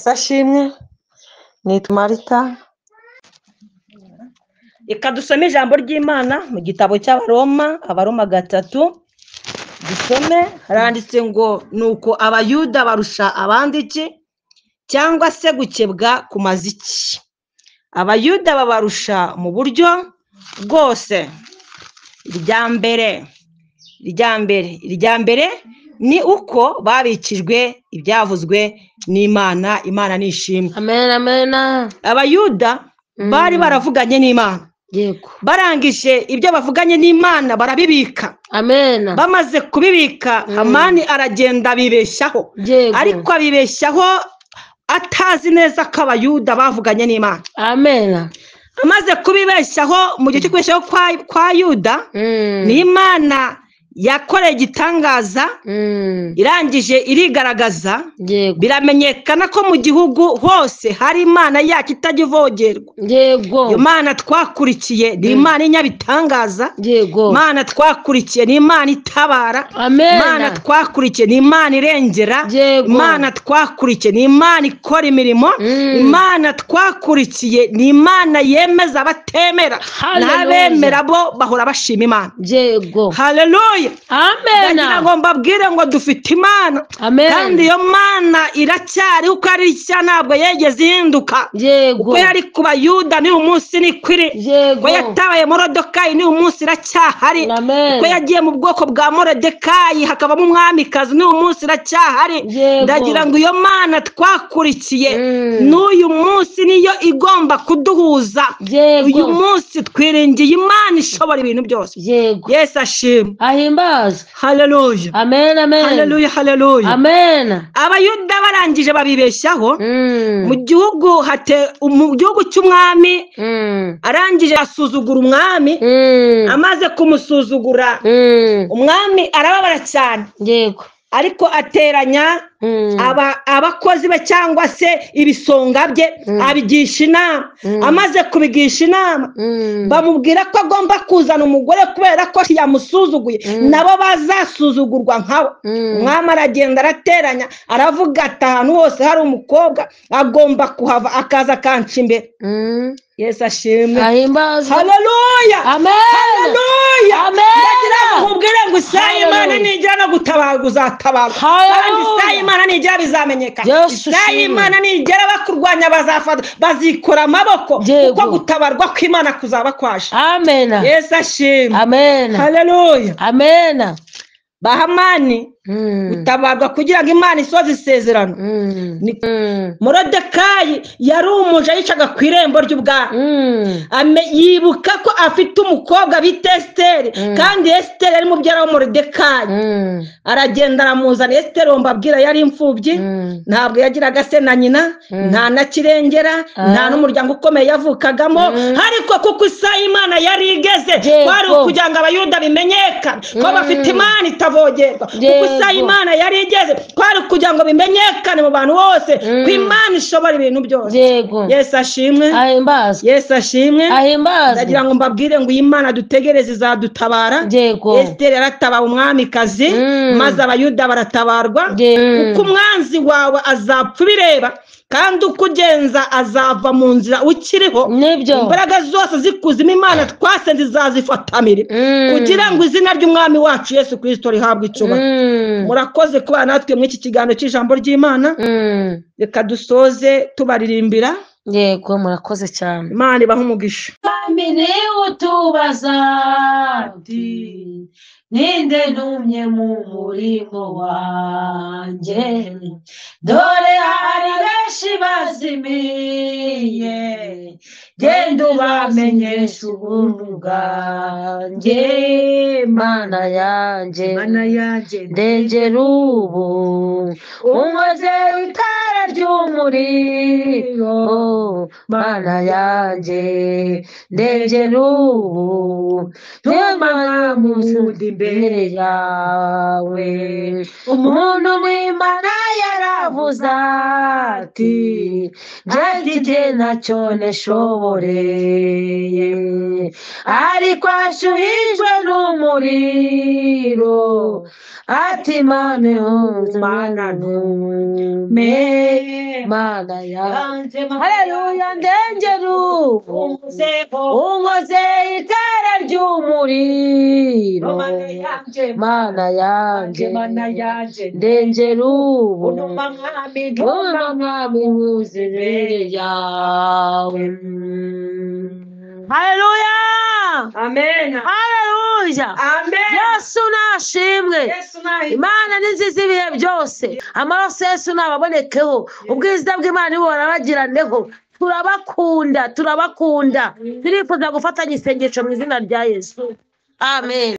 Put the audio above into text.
Sashimwe nitwa Marita. Reka dusome ijambo ry'Imana mu gitabo cy'Abaroma, Abaroma 3 dusome. Haranditse ngo nuko Abayuda barusha abandi iki, cyangwa se gukebwa kumaze iki? Abayuda babarusha mu buryo bwose. Irya mbere ni uko babikijwe ibyavuzwe n'Imana. Imana nishimwe. Amen, amen. Abayuda bari baravuganye n'Imana. Yego. Barangije ibyo bavuganye n'Imana barabibika. Amen. Bamaze kubibika, Hamani aragenda abibeshyaho. Ariko abibeshyaho atazi neza ko Abayuda bavuganye n'Imana. Amen. Amaze kubibeshyaho, mu gihe cyo kubeshyaho kwa Yuda, ni Imana yakoreye igitangaza, irangije irigaragaza. Biramenyekana ko mu gihugu hose hari Imana yacu itagivogerwa. Yego. Iyo Mana twakurikiye ni Imana inyabitangaza. Yego. Imana twakurikiye ni Imana itabara. Amen. Imana twakurikiye ni Imana irengera. Yego. Imana twakurikiye ni Imana ikora imirimo. Imana twakurikiye ni Imana yemeza abatemera n'abemera bo bahora bashima Imana. Yego. Haleluya. Amen. Ndagira ngo mbabwire ngo dufite Imana. Amen. Kandi iyo Mana iracyari uko ari nshya, ntabwo yegeze ihinduka. Yego. Uko yari ku Bayuda n'uyu munsi ni kwiri. Yego. Uko yatabaye Moridekayi n'uyu munsi iracyahari. Amen. Uko yagiye mu bwoko bwa Moridekayi hakabamo umwamikazi n'uyu munsi iracyahari. Ndagira ngo iyo Mana twakurikiye n'uyu munsi niyo igomba kuduhuza. Yego. Uyu munsi twiringiye Imana ishobora ibintu byose. Yego. Yesu ashimwe. Ahimbaza. Haleluya. Amen, amen. Haleluya, haleluya. Amen. Abayuda barangije babibeshyaho mu gihugu mu gihugu cy'umwami. Arangije asuzugura umwami. Amaze kumusuzugura, umwami arababara cyane. Yego. Ariko ateranya abakozi be cyangwa se ibisonga bye, abigisha inama. Amaze kubigisha inama, bamubwira ko agomba kuzana umugore kubera ko yamusuzuguye, nabo bazasuzugurwa nkawe. Umwami aragenda arateranya, aravuga ati ahantu hose hari umukobwa agomba kuhava akaza akanca imbere. Yesu ashimwe. Ahimbaza. Haleluya. Amen. Haleluya. Amen. Ndagira ngo nkubwire ngo isaha Imana nigera no gutabarwa uzatabarwa. Kandi isaha Imana nigera bizamenyekana. Isaha Imana nigera bakurwanya bazafata, bazikora amaboko, kuko gutabarwa kw'Imana kuzaba kwaje. Amen. Yesu ashimwe. Amen. Haleluya. Amen. Bahamani gutabarwa kugira ngo Imana isoze isezerano. Moridekayi yari umuja yicaga ku irembo ry'ubwami. Yibuka ko afite umukobwa bita Esiteri, kandi Esiteri yari mubyara wa Moridekayi. Aragenda aramuzana. Esiteri mbabwira yari imfubyi, ntabwo yagiraga se na nyina, nta na kirengera, nta n'umuryango ukomeye yavukagamo. Ariko kuko isaha Imana yari igeze, kwari ukugira ngo Abayuda bimenyekane ko bafite Imana itavogerwa. Kuko isaha Imana yari igeze, kwari kugira ngo bimenyekane mu bantu bose ko Imana ishobora ibintu byose. Yego. Yesu ashimwe. Ahimbazwe. Yesu ashimwe. Ahimbazwe. Ndagira ngo mbabwire ngo Imana dutegereze izadutabara. Yego. Esiteri yaratabawe umwamikazi, maze Abayuda baratabarwa. Kuko umwanzi wawe azapfa ubireba, kandi ukugenza azava mu nzira ukiriho. Nibyo. Imbaraga zose zikuzima Imana twasenze izazifatamire, kugira ngo izina ry'umwami wacu Yesu Kristo rihabwe icyubahiro. Murakoze kuba natwe muri iki kiganiro cy'ijambo ry'Imana. Reka dusoze tubaririmbira. Yego, murakoze cyane. Imana ibahe umugisha. Mwami niwe utubaza ati ninde ntumye mu murimo wanjye, dore hari benshi bazimiye, genda ubamenyeshe ubuntu bwanjye. Mana yanjye, ndengera ubu, unkoze itara ry'umuriro. Mana yanjye, ndengera ubu, ntuma imbere yawe. Umuntu w'Imana yaravuze ati jye ntacyo neshoboreye, ariko ashyuhijwe n'umuriro, ati Mana ntume. Mana yanjye. Haleluya, ndengera ubu, unkoze itara ry'umuriro, Mana yanjye, ndengera ubu, ntuma mwami nkuze imbere yawe. Haleluya. Amen. Haleluya. Amen. Yesu nashimwe. Yesu nahimbawe. Imana ni nziza ibihe byose. Amaraso ya Yesu nababonekeho. Ubwiza bw'Imana bubarabagiraneho. Turabakunda, turabakunda. Turifuza gufatanya isengesho mu izina rya Yesu. Amen.